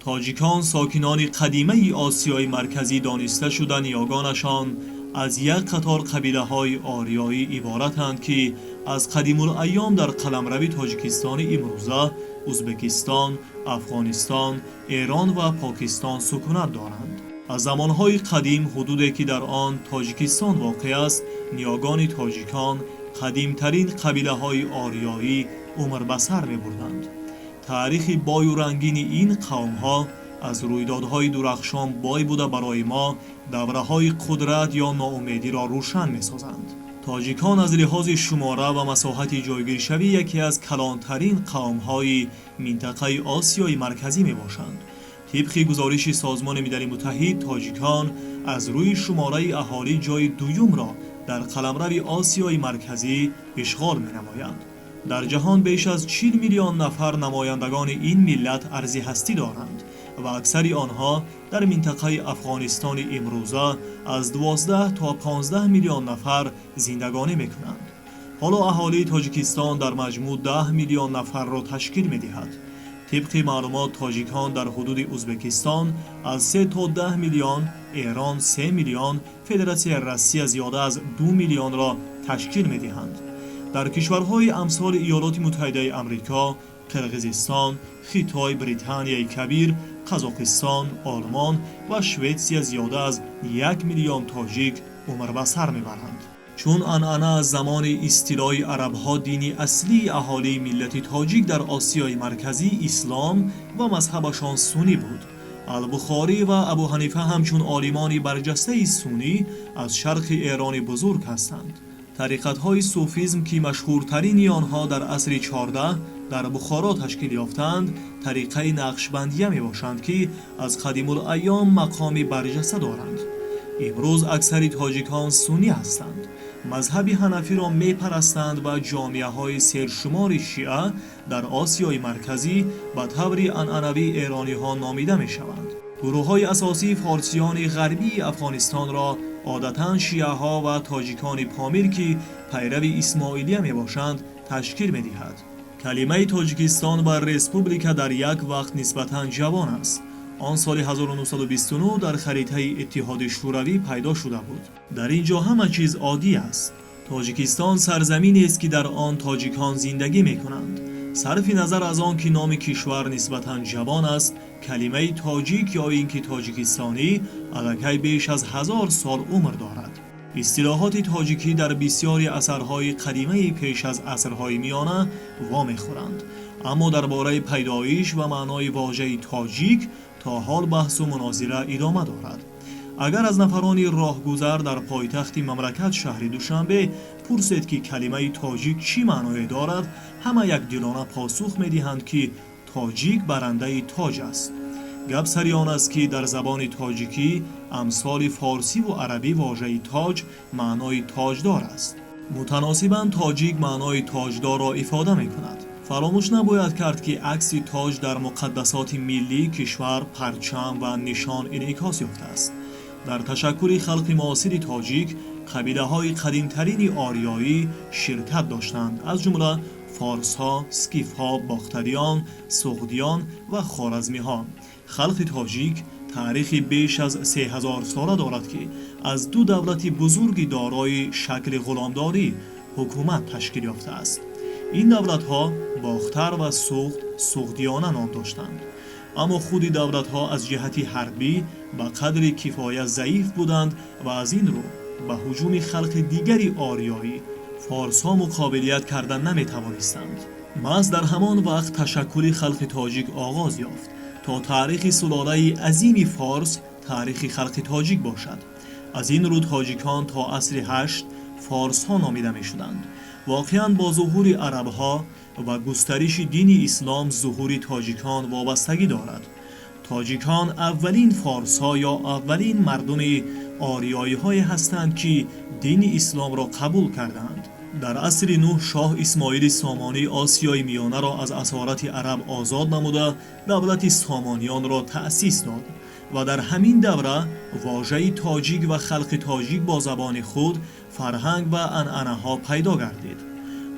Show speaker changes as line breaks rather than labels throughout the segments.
Тоҷикон сокинони қадимаи Осиёи Марказӣ дониста шуда, ниёгонашон аз як қатор қабилаҳои ориёӣ иборатанд, ки аз қадимулайём дар қаламрави Тоҷикистони имрӯза, Узбекистон, Афғонистон, Эрон ва Покистон сукунат доранд. Аз замонҳои қадим, ҳудуде ки дар он Тоҷикистон воқеъ аст, ниёгони тоҷикон, қадимтарин қабилаҳои ориёӣ, умр ба сар мебурданд. Таърихи бою рангини ин қавмҳо аз рӯйдодҳои дурахшон бой буда, барои мо давраҳои қудрат ё ноумедиро рӯшан месозанд. Тоҷикон аз лиҳози шумора ва масоҳати ҷойгиршавӣ яке аз калонтарин қавмҳои минтақаи Осиёи Марказӣ мебошанд. Тибқи гузориши Созмони Милали Муттаҳид, тоҷикон аз рӯи шумораи аҳолӣ ҷойи дуюмро дар қаламрави Осиёи Марказӣ ишғол менамоянд. Дар ҷаҳон беш аз 40 миллион нафар намояндагони ин миллат арзи ҳастӣ доранд ва аксари онҳо дар минтақаи Афғонистони имрӯза аз 12 то 15 миллион нафар зиндагонӣ мекунанд. Ҳоло аҳолии Тоҷикистон дар маҷмӯъ 10 миллион нафарро ташкил медиҳад. Тибқи маълумот, тоҷикон дар ҳудуди Узбекистон аз 3 то 10 миллион, Эрон 3 миллион, Федератсияи Россия зиёда аз 2 миллионро ташкил медиҳанд. Дар кишварҳои амсоли Иёлоти Муттаҳидаи Амрико, Қирғизистон, Хитой, Британияи Кабир, Қазоқистон, Олмон ва Шветсия зиёда аз 1 миллион тоҷик умр ба сар мебаранд. Чун анъана, аз замони истилои арабҳо дини аслии аҳолии миллати тоҷик дар Осиёи Марказӣ ислом ва мазҳабашон суннӣ буд. Албухорӣ ва Абуҳанифа ҳамчун олимони барҷастаи суннӣ аз шарқи Эрони Бузург ҳастанд. Тариқатҳои суфизм, ки машҳуртарини онҳо дар асри 14 дар Бухоро ташкил ёфтаанд, тариқаи Нақшбандия мебошанд, ки аз қадимулайём мақоми барҷаста доранд. Имрӯз аксари тоҷикон суннӣ ҳастанд, мазҳаби ҳанафиро мепарастанд ва ҷомеаҳои сершумори шиа дар Осиёи Марказӣ ба таври анъанавӣ эрониҳо номида мешаванд. Гурӯҳҳои асосии форсиёни ғарбии Афғонистонро одатан шиаҳо ва тоҷикони Помир, ки пайрави исмоилия мебошанд, ташкил медиҳад. Калимаи Тоҷикистон ва республика дар як вақт нисбатан ҷавон аст. Он соли 1929 дар харитаи Иттиҳоди Шӯравӣ пайдо шуда буд. Дар ин ҷо ҳама чиз оддӣ аст. Тоҷикистон сарзаминест, ки дар он тоҷикон зиндагӣ мекунанд. Сарфи назар аз он ки номи кишвар нисбатан ҷавон аст, калимаи тоҷик ё ин ки тоҷикистонӣ аллакай беш аз 1000 сол умр дорад. Истилоҳоти тоҷикӣ дар бисёри асарҳои қадимаи пеш аз асрҳои миёна вомехӯранд, аммо дар бораи пайдоиш ва маънои вожаи тоҷик то ҳол баҳсу мунозира идома дорад. Агар аз нафарони роҳгузар дар пойтахти мамлакат, шаҳри Душанбе, пурсед, ки калимаи тоҷик чӣ маъное дорад, ҳама якдилона посух медиҳанд, ки тоҷик барандаи тоҷ аст. Гап сари он аст, ки дар забони тоҷикӣ амсоли форсиву арабӣ вожаи тоҷ маънои тоҷдор аст. Мутаносибан тоҷик маънои тоҷдорро ифода мекунад. Фаромӯш набояд кард, ки акси тоҷ дар муқаддасоти миллии кишвар, парчам ва нишон, инъикос ёфтааст. Дар ташаккули халқи муосири тоҷик қабилаҳои қадимтарини ориёӣ ширкат доштанд, аз ҷумла форсҳо, скифҳо, бохтариён, суғдиён ва хоразмиҳо. Халқи тоҷик таърихи беш аз 3000-сола дорад, ки аз ду давлати бузурги дорои шакли ғуломдорӣ ҳукумат ташкил ёфтааст. Ин давлатҳо Бохтар ва Суғд, Суғдиёна ном доштанд. Аммо худи давлатҳо аз ҷиҳати ҳарбӣ ба қадри кифоя заиф буданд ва аз ин рӯ ба ҳуҷуми халқи дигари ориёӣ, форсҳо, муқобилият карда наметавонистанд. Маҳз дар ҳамон вақт ташаккули халқи тоҷик оғоз ёфт, то таърихи сулолаи азими форс таърихи халқи тоҷик бошад. Аз ин рӯ тоҷикон то асри ҳашт форсҳо номида мешуданд. Воқеан, бо зуҳури арабҳо ва густариши дини ислом зуҳури тоҷикон вобастагӣ дорад. Тоҷикон аввалин форсҳо ё аввалин мардуми ориёиҳое ҳастанд, ки дини исломро қабул кардаанд. Дар асри нӯҳ шоҳ Исмоили Сомонӣ Осиёи Миёнаро аз асорати араб озод намуда, давлати Сомониёнро таъсис дод ва дар ҳамин давра вожаи тоҷик ва халқи тоҷик бо забони худ, фарҳанг ва анъанаҳо пайдо гардид.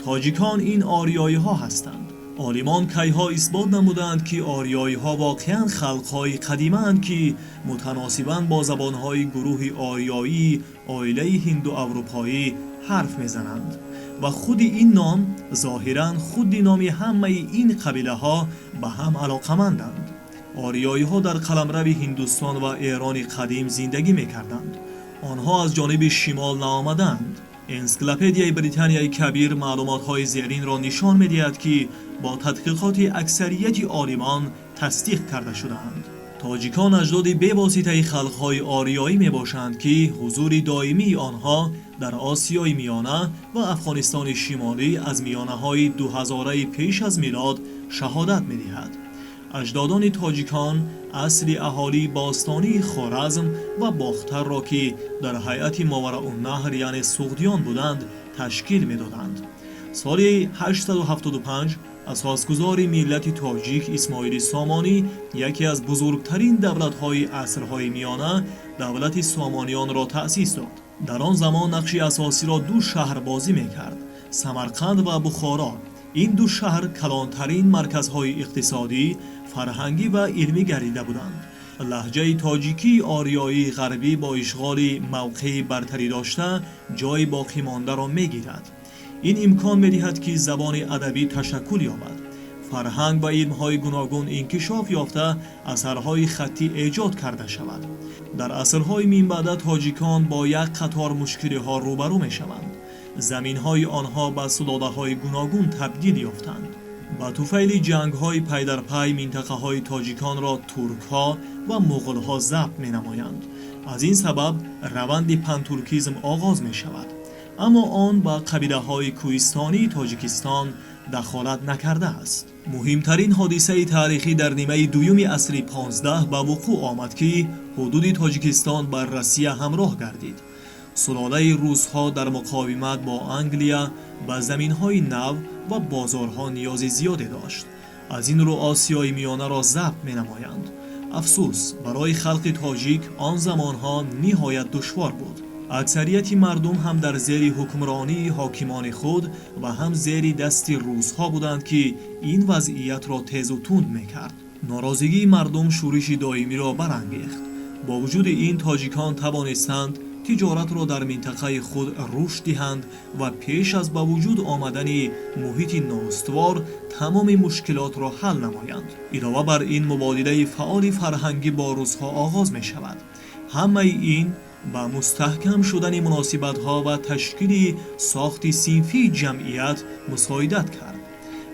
Тоҷикон ин ориёиҳо ҳастанд. Олимон кайҳо исбот намуданд, ки ориёиҳо воқеан халқҳои қадимаанд, ки мутаносибан бо забонҳои гурӯҳи ориёии оилаи ҳинду-аврупоӣ ҳарф мезананд ва худи ин ном зоҳиран худи номи ҳамаи ин қабилаҳо ба ҳам алоқаманданд. Ориёиҳо дар қаламрави Ҳиндустон ва Эрони қадим зиндагӣ мекарданд. Онҳо аз ҷониби шимол наомаданд. Энсиклопедияи Британияи Кабир маълумотҳои зеринро нишон медиҳад, ки бо тадқиқоти аксарияти олимон тасдиқ карда шудаанд. Тоҷикон аҷдоди бевоситаи халқҳои ориёӣ мебошанд, ки ҳузури доимии онҳо дар Осиёи Миёна ва Афғонистони Шимолӣ аз миёнаҳои дуҳазораи пеш аз милод шаҳодат медиҳад. Аҷдодони тоҷикон асли аҳолии бостонии Хоразм ва Бохтарро, ки дар ҳайати Моварауннаҳр, яъне суғдиён буданд, ташкил медоданд. Соли 875 асосгузори миллати тоҷик Исмоили Сомонӣ яке аз бузургтарин давлатҳои асрҳои миёна, давлати Сомониёнро таъсис дод. Дар он замон нақши асосиро ду шаҳр бозӣ мекард: Самарқанд ва Бухоро. Ин ду шаҳр калонтарин марказҳои иқтисодӣ, фарҳангӣ ва илмӣ гардида буданд. Лаҳҷаи тоҷикии ориёии ғарбӣ бо ишғоли мавқеи бартарӣ дошта ҷои боқимондаро мегирад. Ин имкон медиҳад, ки забони адабӣ ташаккул ёбад, фарҳанг ва илмҳои гуногун инкишоф ёфта, асарҳои хаттӣ эҷод карда шавад. Дар асрҳои минбаъда тоҷикон бо як қатор мушкилиҳо рӯбарӯ мешаванд. Заминҳои онҳо ба сулолаҳои гуногун табдил ёфтанд. Ба туфайли ҷангҳои пайдарпай минтақаҳои тоҷиконро туркҳо ва муғулҳо забт менамоянд. Аз ин сабаб раванди пантуркизм оғоз мешавад, аммо он ба қабилаҳои кӯҳистонии Тоҷикистон дахолат накардааст. Муҳимтарин ҳодисаи таърихӣ дар нимаи дуюми асри 15 ба вуқӯъ омад, ки ҳудуди Тоҷикистон ба Россия ҳамроҳ гардид. Сулолаи русҳо дар муқовимат бо Англия ба заминҳои нав ва бозорҳо ниёзи зиёде дошт. Аз ин рӯ Осиёи Миёнаро забт менамоянд. Афсӯс, барои халқи тоҷик он замонҳо ниҳоят душвор буд. Аксарияти мардум ҳам дар зери ҳукмронии ҳокимони худ ва ҳам зери дасти русҳо буданд, ки ин вазъиятро тезу тунд мекард. Норозигии мардум шӯриши доимиро барангехт. Бо вуҷуди ин тоҷикон тавонистанд тиҷоратро дар минтақаи худ рушд диҳанд ва пеш аз ба вуҷуд омадани муҳити ноустувор тамоми мушкилотро ҳал намоянд. Илова бар ин, мубодилаи фаъоли фарҳангӣ бо русҳо оғоз мешавад. Ҳамаи ин ба мустаҳкам шудани муносибатҳо ва ташкили сохти синфии ҷамъият мусоидат кард.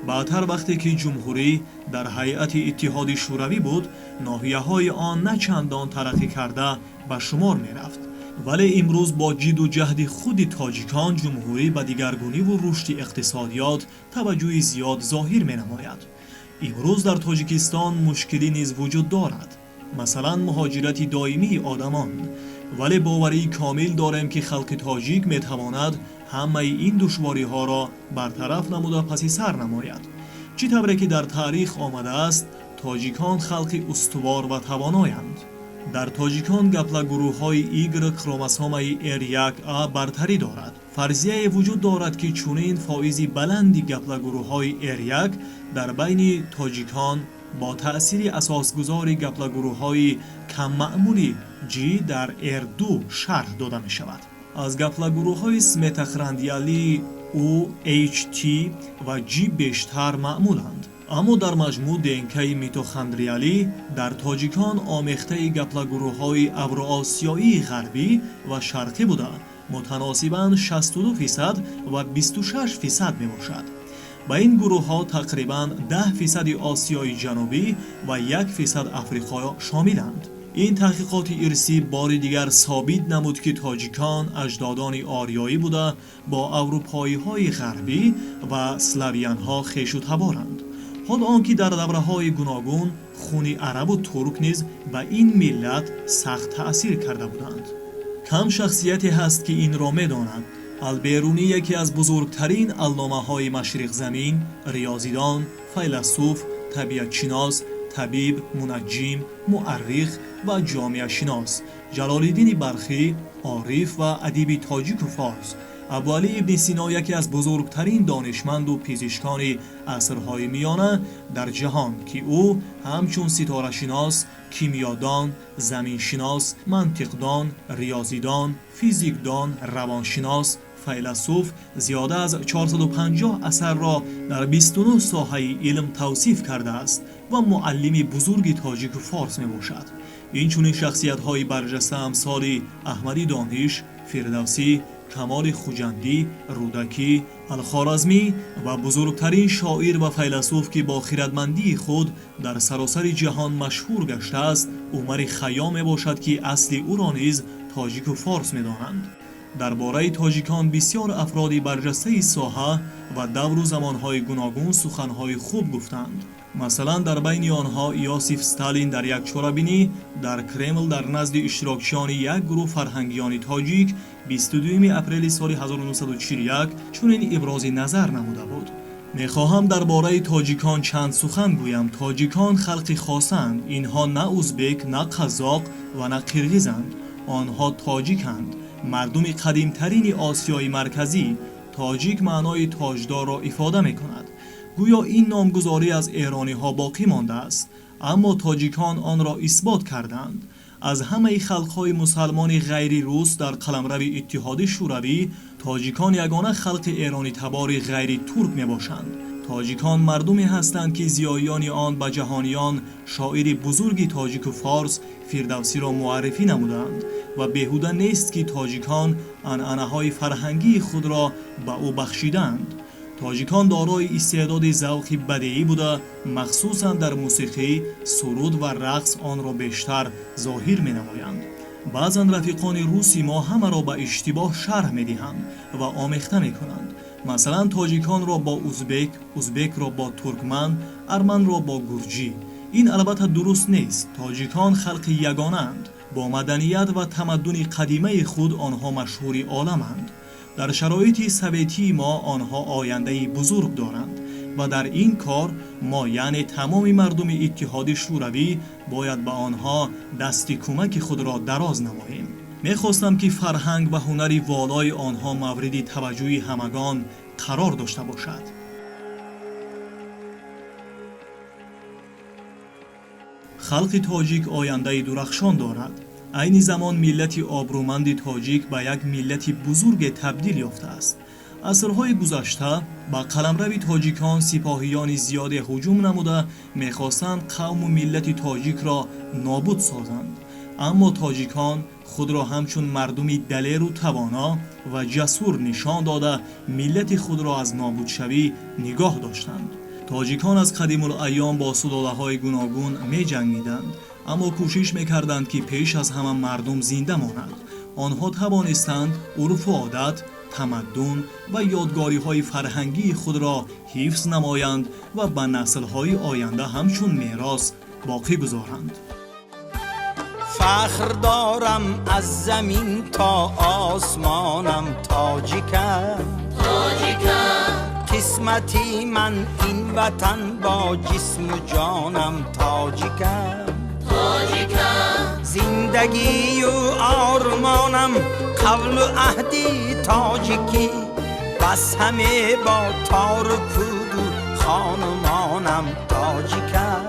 Баъдтар, вақте ки ҷумҳурӣ дар ҳайати Иттиҳоди Шӯравӣ буд, ноҳияҳои он на чандон тараққӣ карда ба шумор мерафт, вале имрӯз бо ҷидду ҷаҳди худи тоҷикон ҷумҳурӣ ба дигаргуниву рушди иқтисодиёт таваҷҷӯҳи зиёд зоҳир менамояд. Имрӯз дар Тоҷикистон мушкилӣ низ вуҷуд дорад, масалан, муҳоҷирати доимии одамон, вале боварии комил дорем, ки халқи тоҷик метавонад ҳамаи ин душвориҳоро бартараф намуда паси сар намояд. Чӣ тавре ки дар таърих омадааст, тоҷикон халқи устувор ва тавоноянд. Дар тоҷикон гаплогурӯҳҳои Y хромосомаи R1a бартарӣ дорад. Фарзияе вуҷуд дорад, ки чунин фоизи баланди гаплогурӯҳҳои R1 дар байни тоҷикон бо таъсири асосгузори гаплогурӯҳҳои каммаъмули G дар R2 шарҳ дода мешавад. Аз гаплогурӯҳҳои митохондриалии U, H, T ва G бештар маъмуланд, аммо дар маҷмӯъ ДНКи митохондриалӣ дар тоҷикон омехтаи гаплогурӯҳҳои авроосиёии ғарбӣ ва шарқӣ буда, мутаносибан 62% ва 26% мебошад. Ба ин гурӯҳҳо тақрибан 10 фисади Осиёи Ҷанубӣ ва 1% Африқо шомиланд. Ин таҳқиқоти ирсӣ бори дигар собит намуд, ки тоҷикон аҷдодони ориёӣ буда, бо аврупоиҳои ғарбӣ ва славянҳо хешу таборанд, ҳол он ки дар давраҳои гуногун хуни арабу турк низ ба ин миллат сахт таъсир карда буданд. Кам шахсияте ҳаст, ки инро медонад. Алберунӣ яке аз бузургтарин алломаҳои машриқзамин, риёзидон, файласуф, табиатшинос, табиб, мунаҷҷим, муаррих ва ҷомеашинос, Ҷалолиддини Балхӣ, ориф ва адиби тоҷику форс. Абуалӣ ибни Сино яке аз бузургтарин донишманду пизишкони асрҳои миёна дар ҷаҳон, ки ӯ ҳамчун ситорашинос, кимиёдон, заминшинос, мантиқдон, риёзидон, физикдон, равоншинос, файласуф зиёда аз 450 асарро дар 29 соҳаи илм тавсиф кардааст ва муаллими бузурги тоҷику форс мебошад. Инчунин шахсиятҳои барҷаста амсоли Аҳмади Дониш, Фирдавсӣ, Камоли Хуҷандӣ, Рӯдакӣ, Алхоразмӣ ва бузургтарин шоир ва файласуф, ки бо хирадмандии худ дар саросари ҷаҳон машҳур гаштааст, Умари Хайём мебошад, ки асли ӯро низ тоҷику форс медонанд. Дар бораи тоҷикон бисёр афроди барҷастаи соҳа ва давру замонҳои гуногун суханҳои хуб гуфтанд. Масалан, дар байни онҳо Иосиф Сталин дар як чорабинӣ дар Кремл дар назди иштирокчиёни як гурӯҳ фарҳангиёни тоҷик 22 апрели соли 1941 чунин ибрози назар намуда буд: «Мехоҳам дар бораи тоҷикон чанд сухан гӯям. Тоҷикон халқи хосанд. Инҳо на узбек, на қазоқ ва на қирғизанд. Онҳо тоҷиканд, мардуми қадимтарини Осиёи Марказӣ. Тоҷик маънои тоҷдорро ифода мекунад. Гӯё ин номгузорӣ аз эрониҳо боқӣ мондааст, аммо тоҷикон онро исбот карданд. Аз ҳамаи халқҳои мусалмони ғайри рус дар қаламрави Иттиҳоди Шӯравӣ тоҷикон ягона халқи эронитабори ғайри турк мебошанд. Тоҷикон мардуме ҳастанд, ки зиёиёни он ба ҷаҳониён шоири бузурги тоҷику форс Фирдавсиро муаррифӣ намуданд ва беҳуда нест, ки тоҷикон анъанаҳои фарҳангии худро ба ӯ бахшиданд. Тоҷикон дорои истеъдоди завқи бадеӣ буда, махсусан дар мусиқӣ, суруд ва рақс онро бештар зоҳир менамоянд. Баъзан рафиқони руси мо ҳамаро ба иштибоҳ шарҳ медиҳанд ва омехта мекунанд. Масалан, тоҷиконро бо узбек, узбекро бо туркман, арманро бо гурҷӣ. Ин албатта дуруст нест. Тоҷикон халқи ягонаанд. Бо маданият ва тамаддуни қадимаи худ онҳо машҳури оламанд. Дар шароити советии мо онҳо ояндаи бузург доранд ва дар ин кор мо, яъне тамоми мардуми Иттиҳоди Шӯравӣ, бояд ба онҳо дасти кӯмаки худро дароз намоем. Мехостам, ки фарҳанг ва ҳунари волои онҳо мавриди таваҷҷӯҳи ҳамагон қарор дошта бошад». Халқи тоҷик ояндаи дурахшон дорад. Айни замон миллати обрӯманди тоҷик ба як миллати бузурге табдил ёфтааст. Асрҳои гузашта ба қаламрави тоҷикон сипоҳиёни зиёде ҳуҷум намуда, мехостанд қавму миллати тоҷикро нобуд созанд. Аммо тоҷикон худро ҳамчун мардуми далеру тавоно ва ҷасур нишон дода, миллати худро аз нобудшавӣ нигоҳ доштанд. Тоҷикон аз қадимулайём бо сулолаҳои гуногун меҷангиданд, аммо кӯшиш мекарданд, ки пеш аз ҳама мардум зинда монад. Онҳо тавонистанд урфу одат, тамаддун ва ёдгориҳои фарҳангии худро ҳифз намоянд ва ба наслҳои оянда ҳамчун мерос боқӣ гузоранд.
Фахр дорам, аз замин то осмонам тоҷикам. Қисмати ман ин ватан, бо ҷисму ҷонам тоҷикам. Зиндагию ормонам қавлу аҳди тоҷикӣ, бас ҳаме бо тору пуду хонумонам тоҷикам.